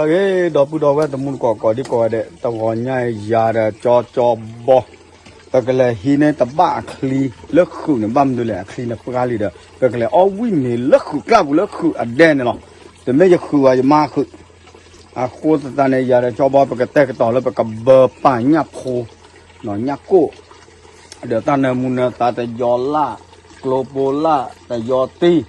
လီၤဂ့ၤ ဒီပုၢ်ဒီဝဲၢ်တမူတကိးကိးဒံကိးဂၤဒဲး တဂီၤညါအံၤ ယၤဒီးကၠီကၠီဘီ ပကလဲၤဟံးန့ၢ်တဘၣ်အချံလၢဃုာ်န့ၣ် ဘၣ်မနုၤလဲၣ် အချံန့ၣ်ပှၢ်လံဒီး ပကလဲၤအီၣ်ဝံၣ်မ့ၤလၢဃုာ်ကျၢ်ပူၤလၢဃုာ်အဒဲန့ၣ်လီၤ. တမ့ၢ်ယဃုာ်ဘၣ် ယမါဃုာ် အဃိသတးန့ၣ် ယၤဒီးကၠီဘီ ပကတဲာ်ကတီၤလၢပကဘၢပာ်ညၣ်ဖိ ညၣ်ကိၣ် ဒီးတၢ်နၢမူနၢသး တယီလၣ် ကျိဖိလၣ် တယီတံၢ် ဒီး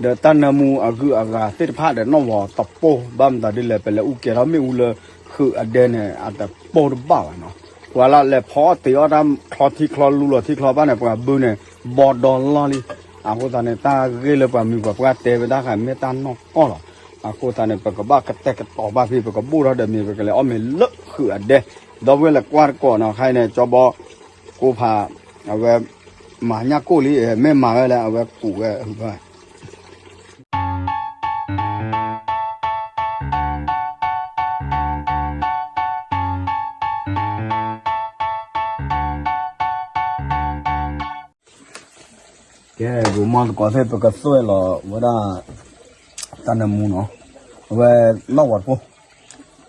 တၢ်နၢမူအဂုၤအဂၤသ့ၣ်တဖၣ်ဒီး နီၣ်ဝီၤတပိၢ် ဘၣ်မတၤဒ်လဲၣ် ပလဲၤအူကဲထီၣ်မ့ၣ်အူလၢဃုာ်အဒဲန့ၣ် အတပိၢ်တဘၣ်ဘၣ်နီၤ. ပှၤလၢလဲၤဖီအီၣ်တ့ၤအီၣ်တၢ်ချီထံချီလူလီၤထံချီဘၣ်န့ၣ် ပှၤဘုန့ၣ် ဘီဒီလီၢ်လံ. အဃိသတးန့ၣ် တၢ်ဂ့ၢ်လၢပှၤမံၤပှၤပှၢ်တဲဝဲဒၣ်ဃးမ့ၢ်တၢ်နီၢ်ကီၢ်လီၤ. အဃိသတးန့ၣ် ပကဘၣ်ကတဲာ်ကတီၤဘၣ်ဖဲ ပကဘိၣ်ထီၣ်ဒီးမ့ၤ ပကလဲၤအီၣ်မ့ၤလၢဃုာ်အဒဲ ဒီပုၢ်ဝဲၢ်လဲၤကွၢ်တကိးနီၤ ခါအံၤန့ၣ် ကၠီဘီ ကိးဖး အဝဲ မၤညၣ်ကိၣ်လံ မ့ၢ်မၤဝဲလဲၣ် အဝဲကူးဝဲ ကဲ ဂိၤမီၢ်တကိးသ့ၣ် ပကသွဲၣ်လီၤဝဲဒၣ် တၢ်နၢမူနီၤ အဝဲနီၣ်ဝီၤတပိၢ်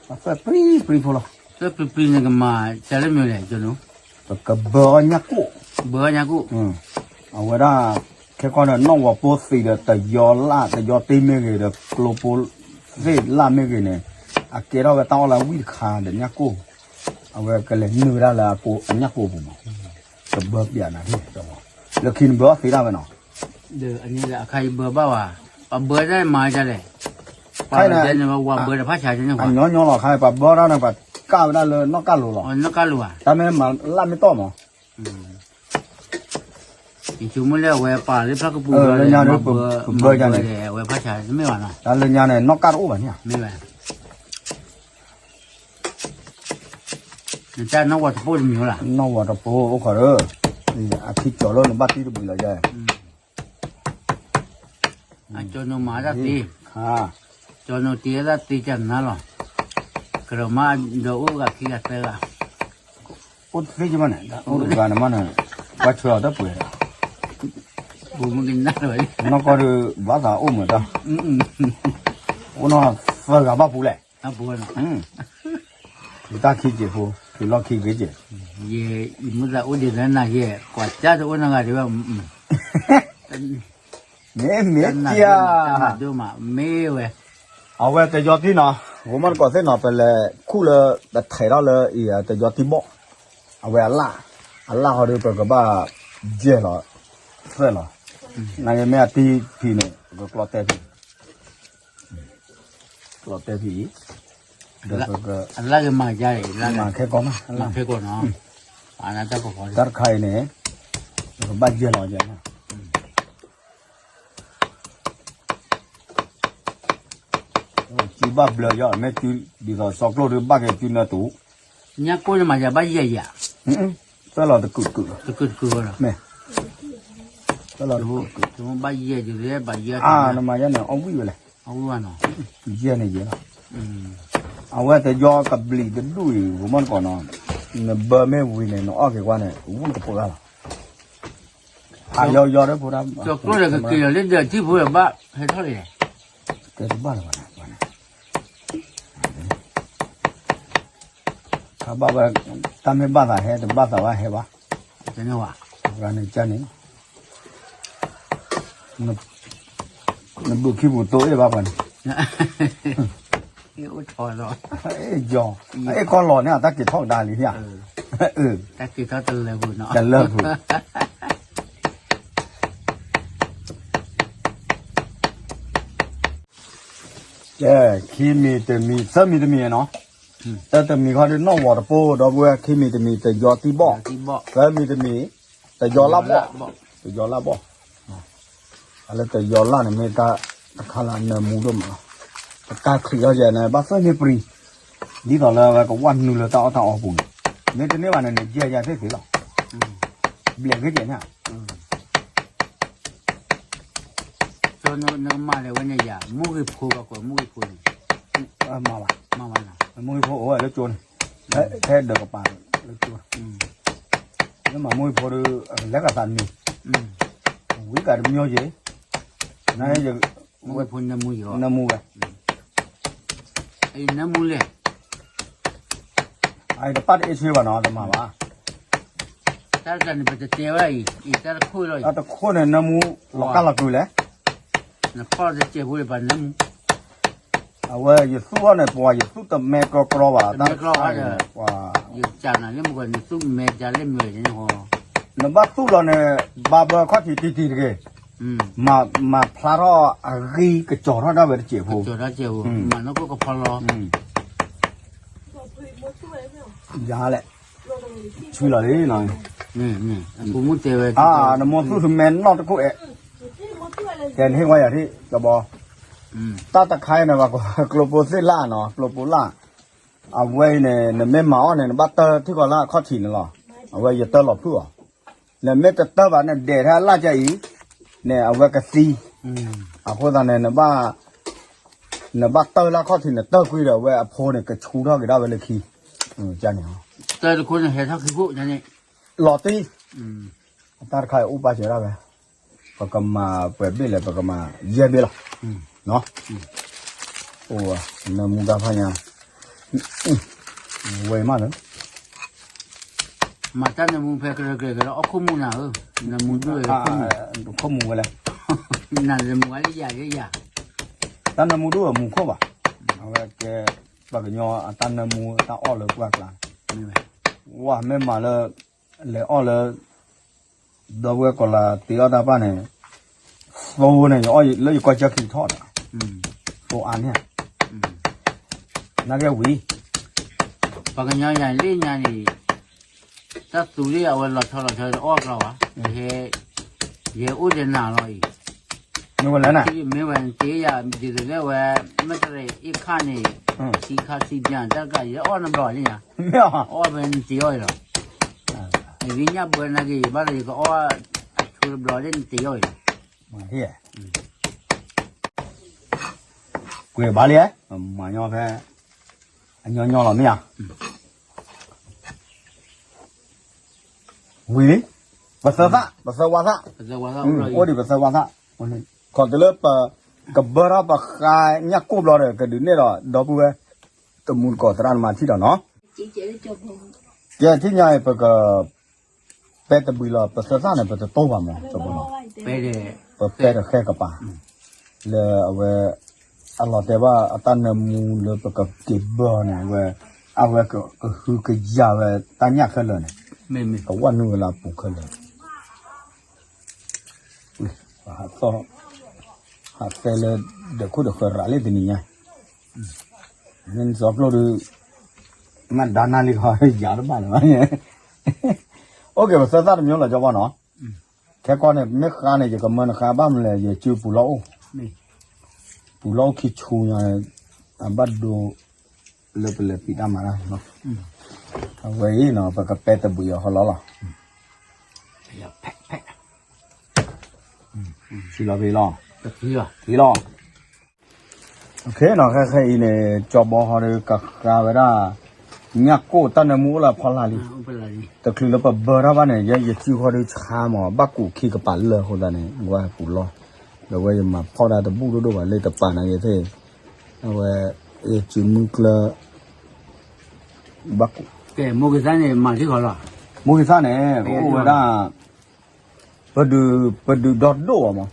အသွဲၣ်ပြံပြံဖိလီၤ. သွဲၣ်ပြံပြံန့ၣ် ကမၤတၢ်လၢမနုၤလဲၣ် ကၠီနူ ပကဘၢအီၣ်ညၣ်ကိၣ် ဘၢအီၣ်ညၣ်ကိၣ် အဝဲဒၣ် ခဲကီၢ်ဒီး နီၣ်ဝီၤပိၢ်သံးဒီး တယီလၣ် တယီတံၢ်မ့ၢ်ဂ့ၤဒီး ကျိဖိသ့ၣ်လၣ်မ့ၢ်ဂ့ၤန့ၣ် အကဲထီၣ်ဝဲတၢ်အီၣ်လၢဝံၣ်တခါဒီးညၣ်ကိၣ် အဝဲကလဲၤနုာ်ဝဲဒၣ်လၢအညၣ်ကိၣ်အပူၤမး ကဘၢပျးနၤ လၢခံန့ၣ်ဘၢအီၣ်သ့ဒၣ်ဝဲနီၤ ဒီးအခါအံၤဘၢဘၣ်ဝဲ ပှၤဘၢတၢ်မၤဒ်လဲၣ် ပှၤဘၢတဖၣ်ဆါန့ၣ် အညီညီလီၤ ခါအံၤပှၤဘၢတၢ်န့ၣ် ပှၤကၢ်ဝဲဒၣ်လၢနီၣ်ကၢ်လိၤလီၤ တၢ်မ့ၢ်မၤလၢ်မ့ၢ်တီၢ်မး ယဆိကမိၣ်လၢအဝဲပာ်လၢဖျၢၣ်ကပူၤဒီး လၢညါဒီး ပဘၢယၤန့ၣ် အဝဲဖၣ်ဆါတမ့ၢ်ဘၣ်နီၤ တၢ်လၢညါန့ၣ် နီၣ်ကၢ်တအိၣ်ဘၣ်န့ၣ် မ့ၢ်ဝဲ နတၢ်နီၣ်ဝီၤတပိၢ်တမံၤလၢ် နီၣ်ဝီၤတပိၢ်အိၣ်ခိးဒီး အခံကၠီၤလၢနဘၣ်တံၢ်တဘှံးလီၤယဲ အကၠီၤနိမၤတၢ်သ့ ကၠီၤနိတ့အတၢ်သ့ကနၤလီၤ ကရၢမးဒီးအိၣ်ဂၤခံဂၤသၢဂၤ အိၣ်တသ့ကမးန့ၣ် အိၣ်တဂၤန့ၣ်မးန့ၣ် ပှၤဆှၢအီၤတပှဲၤဒီး ပူမုၢ်ကနၣ်လီၤ နီၢ်ကီၢ်ဒီး ဘၣ်သးအိၣ်မးတၢ် အိၣ်နီၢ်သၢဂၤဘၣ်ပူၤလဲၣ် ဖုတၢ်ခံက့ၤဖိ ဖုလီၢ်ခံဂ့ၤက့ၤ ယမုၢ်သးအိၣ်ဒံးသနၤယဲ ကွၢ်ကၢ်တအိၣ်နီတဂၤဒံးဘၣ် မ့ၢ်မ့ၢ်ကၢ် မ့ၢ်ဝဲ အဝဲတယီတံၢ်နီၤ ဂိၤမီၢ်တကိးသ့ၣ်နီၤ ပလဲၤခူၣ်လၢ ပထဲးထီၣ်လၢအံၤ တယီတံၢ်ဘီၣ် အဝဲအလၣ် အလၣ်ဃီဒီး ပကဘၣ်ယဲၢ်လီၤ သွဲၣ်လီၤ နာ်က့မ့ၢ်အတံၢ်ဖံးန့ၣ် ပကကျီတဲဖံး ကျီတဲဖံးအံၤ ဒီးပက အလၣ်ကမၤယါအံၤ မၤခဲကီၢ်မး အလၣ်ခဲကီၢ်နီၤ တၢ်တခါအံၤန့ၣ် ပကဘၣ်ယဲၢ်လီၤယဲၢ် စုဘၣ်ဘျၢယီၤ မ့ၢ်စု ဒ်သိးစီကျိၣ်ဒီးဘၣ်က့ၤစုနၢတူး ညၣ်ကိၣ်န့ၣ်မၤယၤဘၣ်ယဲၢ်ယၤ သွဲၣ်လီၤတကုာ်တကုာ်လီၤ တကုာ်တကုာ်လီၤ မ့ၢ် သွဲၣ်လီၤတကုာ်တကုာ် ဘၣ်ယဲၢ်ယၤ ဘၣ်ယဲၢ် နမၤယဲၢ်န့ၣ် အီၣ်ဝံၣ်ဝဲလဲၣ် အီၣ်ဝံၣ်ဘၣ်နီၤ ယဲၢ်န့ၣ်ယဲၢ်လီၤ အဝဲတယီကဘျံးတဒူၣ်အံၤ ဂိၤမီၢ်တကိးနီၤ နဘၢမ့ၢ်ဝံၤန့ၣ် နအီၣ်က့ၤကွၢ်န့ၣ် ဝံၣ်တပှဲၤလီၤ ဖးယီယီဒီးဖိဒၣ် ကၠီကျိၣ်ဒီးကက့ၤလီၤလၢဒၢးထံဖိဒီးဘၣ်ဟဲထီၣ်လံ ကဲတဘၣ်လၢၤဘၣ်န့ၣ် ခါဘၣ်ဝဲ တၢ်မ့ၢ်ဘၣ်သးဟဲ တဘၣ်သးဘၣ်ဟဲဘၣ် တန့ၢ်ဝဲ ပှၤန့ၣ်ကန့ၣ် နဘုးခံပူၤတိၢ်အ့ၣ်ဘၣ်ပှၤန့ၣ် အိၣ်ထီၣ်လီၤ ယီၤ အ့ၣ်ခီလီၤန့ၣ် တၢ်က့ၤထီၣ်ကဒါလံဧါ တၢ်က့ၤထီၣ်တလၢပူၤနီၤ တလၢပူၤ ကဲ ခံမံၤတမံၤ သၢမံၤတမံၤနီၤ တၢ်တမံၤခီဒုးနီၣ်ဝီၤတပိၢ် ဒီပုၢ်ဝဲၢ် ခံမံၤတမံၤ တယီတံၢ်ဘီၣ် သၢမံၤတမံၤ တယီလၣ်ဘီၣ် တယီလၣ်ဘီၣ် အလၢတယီလၣ်န့ၣ်မ့ၢ်တၢ်တခါလၢအနၢမူဒိၣ်မးလီၤ ပကါချံးထီၣ်ယဲၢ်န့ၣ် ဘၣ်သွဲၣ်မ့ၢ်ပြံ ဒ်သိးလၢအဝဲကဝၢ်နုာ်လၢတၢ်အီၣ်တၢ်အီပူၤန့ၣ် မ့ၢ်တန့ၢ်ဘၣ်န့ၣ် နယဲၢ်ယဲၢ်သ့ၣ်သ့ၣ်လီၤ ဘျဲးဂ့ၤကဲၣ်န့ၣ် နကမၤလဲၣ်ဝဲန့ၣ်ယၤ မူဂ့ၤဖိဘၣ်ကွၢ် မူဂ့ၤဖိန့ၣ် မၤဘၣ် မၤဘၣ်နီၤ မူဂ့ၤဖိအိၣ်ဝဲလၢကၠိန့ၣ် ထဲဒၢးကပၤလၢကၠိ မ့ၢ်မၤမူဂ့ၤဖိဒီး လဲၤကသးနံၤ ဝံၤကးတမံၤယဲၢ် န မူဂ့ၤဖိနမူယဲၢ် နမူဝဲ မ့ၢ် နၢမူလဲၣ်, အတပၢ်တအ့ၣ်ဆ့ဘၣ်နီၤ တမၤဘၣ်, တၢ်တခါန့ၣ် ပတတဲဝဲအံၤ အံၤတၢ်တခိၣ်လီၤအံၤ, တၢ်တခိၣ်န့ၣ် နၢမူလီၤကၢ်လီၤကျူၤလဲၣ်, နဖီၣ်တစဲးဖိလၢပှၤနၢမူ, အဝဲယသူၣ်အီၤန့ၣ် ပှၤယသူၣ်တမဲကီကီဘၣ်, တၢ်တခါန့ၣ် ပှၤ ယကနၤလၢမကွၢ် နသူၣ်မဲဒါလၢမ့ၢ်ဝဲန့ၣ်ဟီ, နဘၣ်သူၣ်လီၤန့ၣ် ဘၣ်ဘၢခီၣ်ထံးတံၢ်တံၢ်တဂ့ၤ, မၤဖျါထီၣ်အဂံၢ်ကစီၤထီၣ်ဒၣ်ဝဲတစဲးဖိ, မၤနီၢ်ခိၣ်ကဖီလီၤ, ယၤလဲၣ်, ဆူလီၤလံနီၤ, နမိၢ်သူၣ်တမဲနီၢ်တခိၣ်အဲၣ်, ကဲနဟ့ၣ်ဝဲယၤထံၣ်ကဘီ, တၢ်တခါအံၤန့ၣ် ကျိဖိသ့ၣ်လၣ်နီၤ ကျိဖိလၣ်, အဝဲအံၤန့ၣ် နမ့ၢ်မၤအီၣ်န့ၣ် နဘၣ်တၢၢ်ထံကီၢ်လၢအခီၣ်ထံးန့ၣ်လီၤ, အဝဲယတၢၢ်လီၤဖုၣ်အီၤ, နမ့ၢ်တတၢၢ်ဘၣ် နဒဲးထဲလၢ်ကၢအံၤ, န့ၣ်အဝဲကသံ, အဃိသတးန့ၣ် နဘၣ်တၢၢ်လၢအခီၣ်ထံး နတၢၢ်ကွံာ်ဒီး အဝဲအဖိန့ၣ် ကဆူထီၣ်က့ၤဒၣ်ဝဲလၢခံ, န့ၣ်, လီၤတံၢ်, အတၢ်တခါအံၤအိၣ်ပာ်စၢၤဒၣ်ဝဲ, ပကမၤပှဲၤဘ့ၣ်လဲၣ် ပကမၤယဲၢ်ဘ့ၣ်လီၤ, အိၣ်, နၢမူဒါဖးညါ, ဝဲမးလၢ မၤတၢ်နၢမူဖဲကရၢကရၢကရၢအီၣ်ခိၣ်မူနၤဧၢ, နၢမူဒိၣ်ဝဲခိၣ်မူ, ခိၣ်မူဝဲလဲၣ်, နၢမူဝဲလၢယၤယဲယၤ, တၢ်နၢမူဒိၣ်ဝဲမူခိၣ်ဘၣ်, အဝဲကဲ, ပှၤကညီအတၢ်နၢမူတၢ်အီၣ်လၢပှၢ်ကျါ, ဝဲမ့ၢ်မၤလၢ, လဲၤအီၣ်လၢ ဒီပုၢ်ဝဲၢ်ကီၤလၤတ့အီၣ်တၢ်ပၢ်န့ၣ်, သိန့ၣ် ယအီၣ်လၢယကီၢ်ကၢခံထီၣ်ဒီး, သိအါန့ၣ်, နာ်က့ဝံၤ, ပှၤကညီယၤလ့ၣ်ညါန့ၣ်, တၢ်သူလ့ၣ်အဝဲလီၤဆီလီၤဆီအီၣ်ကျီဘၣ်, ယဲအိၣ်ဒီးနၤလီၤအံၤ, မ့ၢ်ဝဲနတ့ယၤ ဒ်သိးလၢဝဲ, မ့ၢ်တရံးအ့ၣ်ခါန့ၣ်, ထံခါထံပျၢ်တၢ်တကး ယအီၣ်နဘျီလံညါ, အီၣ်ဖဲနတ့အီၣ်အံၤလီၤ ယညၣ်ဘၢနာ်က့ၤ ယဘၣ်လၢယကအီၣ်အဆိတဘျီဒ်နတ့အီၣ်အံၤလီၤ, ကွဲးဘၣ်လံ, မၤညီဖဲ, အညီညီလီၤမ့ၢ်ဧါ, ဝံၤလံ, ပသၢသၣ် ပသၢဝါသၣ်, အိၣ်ဒံးပသၢဝါသၣ်, ခီတုၤလၢပ, ကဘၢထီၣ်ပဃါညၣ်ကိၢ်ဘျီဒီး ကဒုးနဲၣ်ဒီး ဒီပုၢ်ဝဲၢ်, တမူတကိးသရၣ်သမါထံၣ်ဒီးနီၤ, ကဲထံၣ်ညါအံၤ ပက, ပဲတဘှံးလီၤ ပသၢသၣ်န့ၣ် ပတတိၢ်ဘၣ်မး, ပပဲတဃဲကပၤ, လၢအဝဲ, အလီၤတဲာ်ဘၣ်အတၢ်နၢမူလၢပကက့ၤဘၢန့ၣ် အဝဲ, အဝဲကဟုကယာ်ဝဲတၢ်ညၣ်ခဲလၢာ်န့ၣ်, ကဝၢ်နုာ်ဝဲလၢအပူၤခဲလၢာ် ဟးသီ, ဟးသဲလၢ, ဒီးခိၣ်ဒီးဃၢၤရးလၢတနံၤညါ, မ့ၢ်စီကျိၣ်ဒီး, မ့ၢ်ဒါနၢ်လံခီ ယၤတဘၣ်လၢၤဘၣ်, အိၣ်က့ၤ ပသၢသၣ်တမျိုးလီၤ ကၠီဘီနီၤ, ခဲကီန့ၣ် မ့ၢ်ဃါန့ၣ် ယကမၢနဃါဘၣ်မနုၤလဲၣ် ယစုပူၤလီၢ်အိၣ်, ပူၤလီၢ်အိၣ်ခံဆူညါ, အဘၣ်ဒိ, လၢပလဲၤဖံးတၢ်မၤတၢ်, အဝဲအံၤနီၤ ပကပဲတဘှံးအီၤဃီလီၤလီၤ, ဖဲ, ဖဲ, ထံလီၤဖံးလီၤ, ဖံလီၤ, ခဲခဲအံၤန့ၣ် ကၠီဘီဃီဒီးကဃါဝဲဒၣ်, ညၣ်ကိၢ်တၢ်နၢမူအိၣ်လၢဖီလာ်လံ, တချုးလၢပဘၢထီၣ်ဘၣ်န့ၣ် ယဲယစုဃီဒီးဆါမး ဘၣ်ကူးခံကပၤလၢအဃိသတးန့ၣ် ဝဲပူၤလီၢ်, ဒီးဝဲယမၤဖီၣ်ဒၣ်တဘူၣ်ဒိၣ်ဒိၣ်ဘၣ်လၢတပာ်နာ်က့ၤသ့ၣ်, အဝဲ, ယစုမုၢ်ကျၢၢ် ဘၣ်ကူး, ကဲ, မိၢ်ဂ့ၤသၣ်န့ၣ် မၤထံၣ်ဃီလီၤ, မိၢ်ဂ့ၤသၣ်န့ၣ် အိၣ်ဝဲဒၣ်, ပဒုး, ပဒုးဒီဒိၣ်အီၤမး,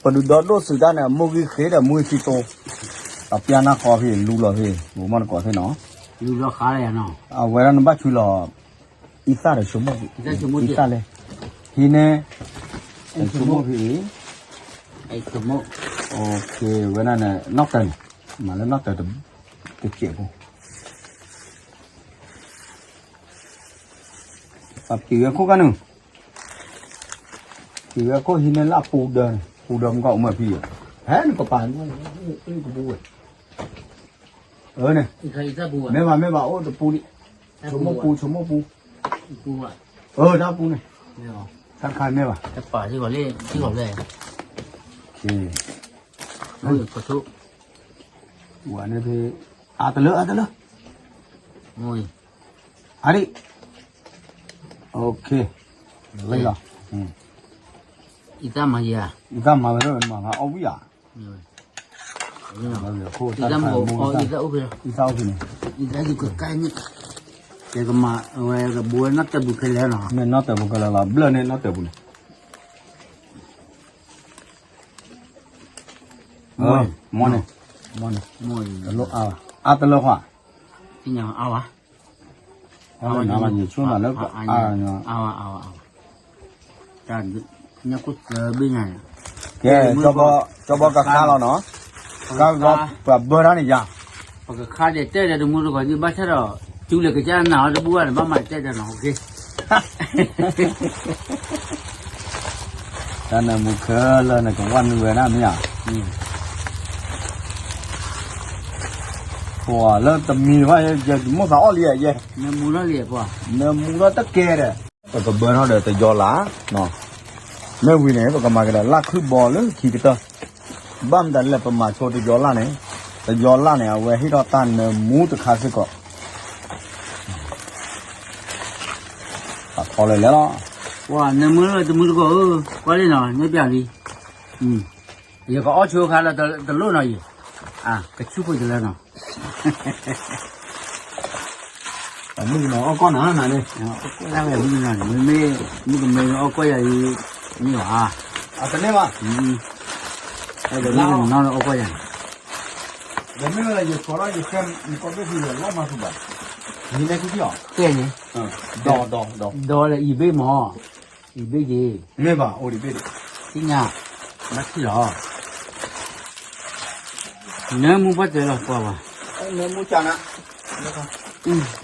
ပဒုးဒီဒိၣ်သုးတၢ်န့ၣ် မိၢ်ဂ့ၤဃ့ဒီးမိၢ်ဂ့ၤသံတိ, အပျၢ်နၢ်ဃီဖဲလူလီၤဖဲ, ဘိမီၢ်တကိးသ့ၣ်နီၤ, အဝဲဒၣ်နဘၣ်ဆူလီၤ, အံသၣ်ဒီးဆိမိၣ်, အံသၣ်လဲၣ်, ဟံးန့ၣ်, ဆိမိၣ်ဖဲအံၤ, ဝဲဒၣ်န့ၣ် နီၣ်တၢၤန့ၣ်, မၤလၢနီၣ်တၢၤ, တစဲးဖိ ပှၤပံၤဝဲခိၣ်ကါနုာ်, ပံၤဝဲခိၣ်ဟံးန့ၢ်လၢအပူၤဒၢးန့ၣ် ပူၤဒၢးမုၢ်ကီၢ်အိၣ်မၢဖံ, ဟဲနကပၤ, ကပူၤဝဲ, အၢန့ၣ်, မ့ၢ်ဘၣ်မ့ၢ်ဘၣ်အိၣ်တပူၤလံ, ဆိမိၣ်ပူၤ ဆိမိၣ်ပူၤ, အၢတၢ်ပူၤန့ၣ်, တၢ်တခါမ့ၢ်ဘၣ်, ဝဲန့ၣ်ဖဲ, အါတလၢ အါတလၢ အါဒံး, လီၤ, အံသၣ်မၤယၤ, အံသၣ်မၤဝဲဒၣ်မၤအီၣ်ဝံၣ်ဧါ, အံၤတၢ်မ့ၢ်အိၣ်ဖဲလီၤ, အံၤတၢ်အိၣ်ဖဲန့ၣ်, အံၤတၢ်ကကဲန့ၣ်, ယကမၤဝဲကဘိဝဲနီၢ်တၢၢ်ပူၤခဲလၢာ်နီၤ, မ့ၢ်နီၢ်တၢၢ်ပူၤခဲလၢာ်လီၤ, ဘျၢၣ်န့ၣ်နီၢ်တၢၢ်ပူၤန့ၣ်, မ့ၢ်န့ၣ်, မ့ၢ်န့ၣ်, တလိၣ်အါဘၣ်, အါတလၢခွါ, သ့ၣ်ညါအါဘၣ် အဝဲနၤလီၤ ယဆိကမိၣ်လၢကအါ, အါ, အါ, အါ, တၢ်, ညၣ်ကိၣ်သၢဘ့ၣ်ညါန့ၣ်, ကဲ, ကၠီဘီကခါလီၤနီၤ, ကါဂီၤပှၤဘၢတၢ်န့ၣ်ယါ, ပကခါဒဲးတဲဒီးတမူတကိးဒ်ဘၣ်ဆၣ်ဒီး, တူၢ်လဲၤကစၢ်နၤအီၤတဘူၣ်ဘၣ်န့ၣ် ဘၣ်မၤတဲဒီးနီၤ, တၢ်နၢမူခဲလၢာ်န့ၣ် ကဝၢ်နုာ်ဝဲဒၣ်မ့ၢ်ဧါ, ပှၤလၢတမံၤဘၣ် ယမိၣ်သးအီၣ်လံ, ယဲ, နၢမူထီၣ်တကဲဒီး, ပကဘၢထီၣ်ဒီးတယီၤလၢ်, မ့ၢ်ဝံၤန့ၣ် ပကမၤကဒီးလၢ်ခုၣ်ဘီလၢခံကတၢၢ်, ဘၣ်မတၤလဲၣ်ပမၤဆိတယီၤလၢ်န့ၣ်, တယီၤလၢ်န့ၣ် အဝဲဟ့ၣ်ထီၣ်တၢ်နၢမူတခါစ့ၢ်ကီး အဖီလဲၣ်လဲၣ်လီၤ, ပှၤနၢမူလၢတမူတကိးဧၢ, ကွၢ်လံနီၤ န့ၣ်ပျၢ်လံ, ယကအီၣ်ဆိခါလၢတလိၣ်နီၤအံၤ, ကဆူၣ်ဖိတလၢနီၤ, မုၣ်ကနီၤအီၣ်ကီၢ်နၤနၤန့ၣ်, မုၣ်ကနီၤန့ၣ် မ့မ့ၢ်မုၣ်ကမဲအီၣ်ကီၢ်ယၤအံၤ, မ့ၢ်ဘၣ်, အတန့ၢ်ဘၣ်, ဒီးမ့ၢ်လၢယဆိးထီၣ်ယကဲနကီၢ်ဘ့ၣ်ဖံဒီးလီၤမၤသူဘၣ်, နလဲၤခံထံၣ်အီၤ, ကဲန့ၣ်, ဒီး, ဒီး, ဒီးလၢအံၤဘ့ၣ်မး, အံၤဘ့ၣ်က့ၤ, မ့ၢ်ဘၣ်အိၣ်ဒံးဘ့ၣ်ဒံး, သ့ၣ်ညါ, ဘၣ်ထံၣ်လီၤ, နၢမူဘၣ်တဲလီၤကွၢ်ဘၣ်, နၢမူကနၤ,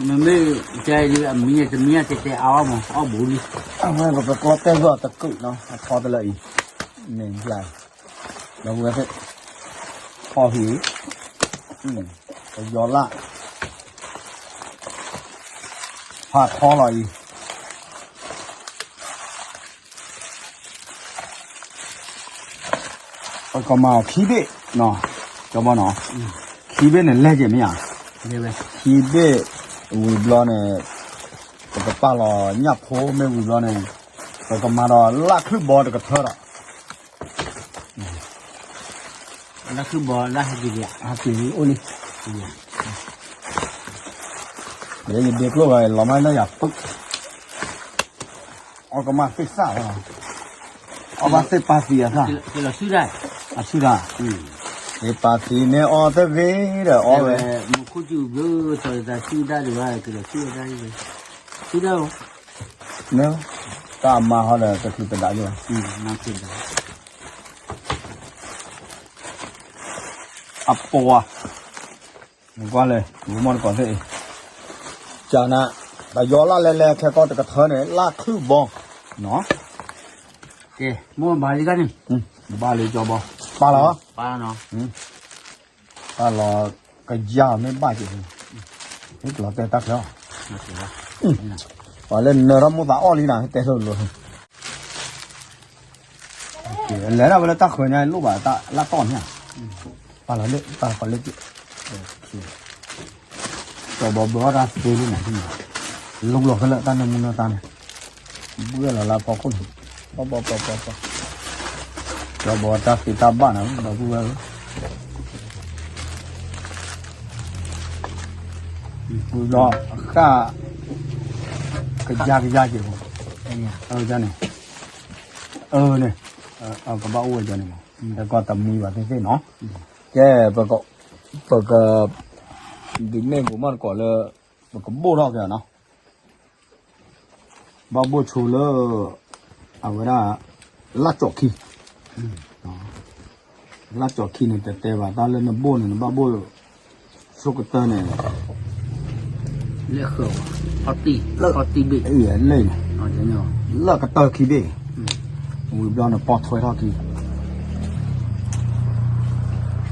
မ့မ့ၢ်, ကဲဒ်အမံၤန့ၣ် တမံၤအတဲတဲအါဘၣ်မး အီၣ်ဘူးလံ, အဝဲပကကျီတဲဂီၢ်တကုးနီၤ အထီတလၢအံၤ, န့ၣ်, ဒီပုၢ်ဝဲၢ်သ့ၣ်, ဖီၣ်ဟံၣ်, ပယီၤလၢ်, ဖးထီလီၤအံၤ, ပကမၤအီၤခံဘ့ၣ်, ကၠီဘီနီၤ, ခံဘ့ၣ်န့ၣ်လဲၢ်က့ၤမ့ၢ်ဧါ, ခံဘ့ၣ်ဝံၤဘျီန့ၣ်, ပကပာ်လီၤညၣ်ဖိမ့ၢ်ဝံၤဘျီန့ၣ်, ပကမၤဒီးလၢ်ခုၣ်ဘီတကထၢဒီး လၢ်ခုၣ်ဘီလၢ်ဟဲက့ၤလံ, ဟဲက့ၤလံအိၣ်လံ, ယဒ့ကျိၣ်ဂၤလီၤမးလၢယၤပူၤ, အီၣ်ကမၣ်သ့ၣ်စၢ်လီၤ, အီၣ်ဘၣ်သ့ၣ်ပာ်သံအသၣ်, အဆူၣ်တၢ်, သ့ၣ်ပာ်သံန့ၣ်အီၣ်သ့ၣ်ဂ့ၤဒီးအီၣ်ဝဲ, မူခိၣ်စူၤဘျုးသီတၢ်ဆူၣ်တၢ်ဒံးဘၣ်, ကလီၤဆူၣ်ဝဲဒၣ်, ဆူၣ်တၢ်, တၢ်အမါဟီဒီးတချုးသဒါယိၣ်, အပှၤ, နကွၢ်လဲၣ် မုၢ်မီၢ်တကိးသ့ၣ်အံၤ, ကနၤ, ပယီၤလၢ်လဲၤလဲၤခဲကီၢ်တကထၢန့ၣ် လၢ်ခုၣ်ဘီ, နီၤ, ကဲ, မိၢ်ဘၣ်လံတၢ်န့ၣ်, ဘၣ်လံကၠီဘီ, ပာ်လီၤ, ပာ်လီၤ, ပာ်လီၤ, ကယၤမ့ၢ်ဘၣ်က့ၤ, မ့ၢ်ကလီၤတဲတၢ်ချၢ, ပှၤလၢနၢထီၣ်မိၢ်သးအီၣ်လံနၤ တဲလိၤလိၤ လဲၤဒၣ်ဝဲလၢတၢ်ဃၢၤညါလိၣ်ဘၣ်တၢ်လၢတီၢ်န့ၣ်, ပာ်လီၤလၢတၢ်ဃၢၤလၢ, ကၠီဘီဘၢအီၣ်တၢ်သ့လံနၤ, လိၣ်လီၤခဲလၢာ်တၢ်နၢမူနၢတၢ်န့ၣ်, ဘှဲၣ်လီၤလၢဖီခိၣ်န့ၣ်, ပီပီပီပီပီ, ကၠီဘီတၢ်သ့တၢ်ဘၣ်နၤ ဒီပုၢ်ဝဲၢ်ဧၢ, ဒီးအဃၣ်, ကယၤကယၤက့ၤ, အန့ၣ်, အန့ၣ်, ကဘၣ်အိၣ်ဝဲန့ၣ်မး, ကီၢ်တမံဘၣ်သ့ၣ်သ့ၣ်နီၤ, ကဲ, ပက, ဒုးမ့ၢ်ပမီၢ်တကိးလၢ, ပကဘိၣ်ထီၣ်က့ၤနီၤ, ဘၣ်ဘိၣ်ဆိလၢ, အဝဲဒၣ်, လၢ်ကၠီၣ်ခံ လၢ်ကၠီၣ်ခံန့ၣ် တတဲဘၣ်တၢ်လၢနဘိၣ်န့ၣ် နဘၣ်ဘိၣ်, ဆိကတၢၢ်န့ၣ်, လၢ, လၢကတၢၢ်ခံဘ့ၣ်, ဝံၤဘျီန့ၣ် ပီၣ်ထွဲထီၣ်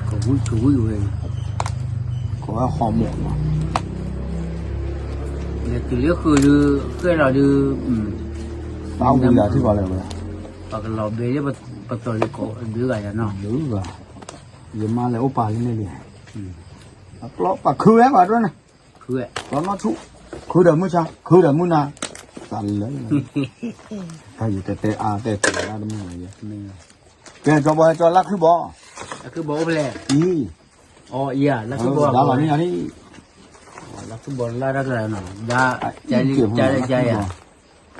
ခံ, ကဝံၣ်ကဝံၣ်ဝဲ, ကဝဲဟီၣ်မီၣ်လီၤ, တုၤလၢဃုာ်ဒုး, ဃဲလီၤဒုး, သးဝံၤလၢထံၣ်ကီးလဲၣ်ဝဲ, ပကလီၤဘဲလၢပတီၢ်လၢကိးဒုးဂၤယၤနီၤ, ယမါလဲၤအိၣ်ပာ်လံန့ၣ်လံ, အကျီပာ်ခုဝဲပာ်ဒိၣ်န့ၣ်, ကျီနီၢ်ဆူၣ်, ခုဒီးမုၢ်ဆါ ခုဒီးမုၢ်နၤ, သးလၢ, တၢ်ယတဲတဲအါတဲတဲဒၣ်တမုၢ်လၢ်ယဲ, ကဲကၠီဘီဟဲကၠီလၢ်ခုၣ်ဘီ, အံၤ အီယၤ လၢခုၣ်ဘီ ဒါလီၤန့ၣ်ယၤန့ၣ် လၢခုၣ်ဘီလၢတၢ်ကျါနီၤ ဒါ ကဲလၢကဲယၤ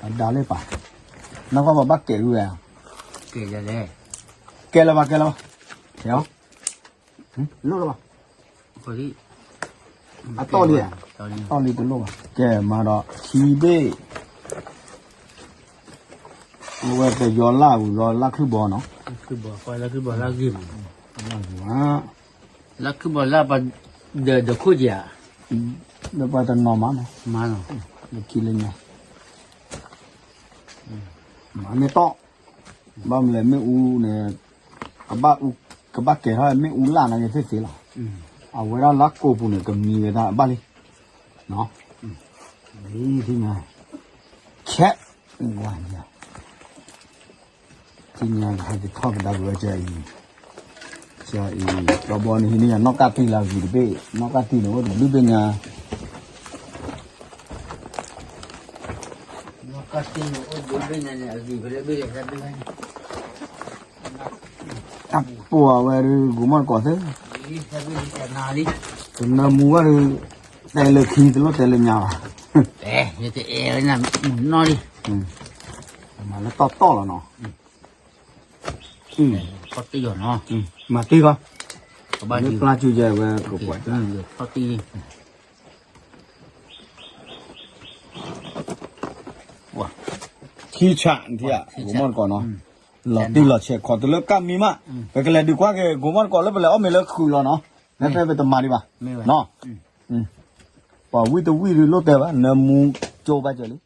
အဒါလၢပာ် နီၢ်ကီၢ်ပဘၣ်ကဲၤဝဲ ကဲၤလဲၣ် ကဲလၢၤဘၣ် ကဲလၢၤဘၣ် ကဲၤ လိၣ်လၢၤဘၣ် အတီၢ်လံ တီၢ်လံတလိၣ်ဘၣ် ကဲမၤဒီး ထံဘ့ၣ် အဝဲတယီလၢ်ဝံၤလီၤ လၢခုၣ်ဘီနီၤ လၢခုၣ်ဘီ လၢခုၣ်ဘီလၢဂ့ၤမး လၢခုၣ်ဘီလၢပှၤ ဒီးဒီးခိၣ်က့ၤဧါ လၢပှၤတနီၤမးနီၤ မးနီၤ လၢခံလၢညါ မၤမ့ၢ်တီၢ် ဘၣ်မနုၤလဲၣ် မ့ၣ်အူန့ၣ် ကဘၣ်အူ ကဘၣ်ကဲၤထီၣ်မ့ၣ်အူလၢ်နာ်က့ၤသ့ၣ်သ့ၣ်လီၤ အဝဲဒၣ်လၢကိာ်ပူၤန့ၣ် ကမံဝဲဒၣ်ဘၣ်လံ လံ ထံညါ ခဲ ဝါညါ ထံညါ ဟဲက့ၤထီၣ်ကဒါက့ၤဝဲကၢအံၤ ကၢအံၤ ဒီဘီန့ၣ်ဟံးန့ၢ်ယၤ နီၢ်ကၢ်တံၢ်လၢအဂံၢ်တဘ့ၣ် နီၢ်ကၢ်တံၢ်န့ၣ်အိၣ်တဘျုးဘ့ၣ်ညါ တၢ်ပိာ်အဝဲဒုး ကိးမီၢ်တကိးသ့ တနၢမူဘၣ်ဒုး တဲလၢခံတလိၣ်တဲလၢညါဘၣ် ယတအဲၣ်ဝဲနမူနီၢ်လံ မၤလၢတီၢ်တီၢ်လီၤနီၤ မၤတံၢ်ဃီ လၢပျၢ်စူၤယဲဝဲကပှဲၤ ထံဆး ကိးမီၢ်တကိးနီၤ လီၤတံၢ်လီၤဆဲး ခီးတုၤလၢကၢ်မံမး ပကလဲၤဒုးကွၢ်က့ၤ ကိးမီၢ်တကိးလၢပလဲၤအီၣ်မ့ၤလၢခုးလီၤနီၤ ဖဲဖဲပတမၤဒံးဘၣ် ပှၤဝံတဝံဒုးလိၣ်တဲဘၣ် နၢမူကၠိဘၣ်ကၢလံ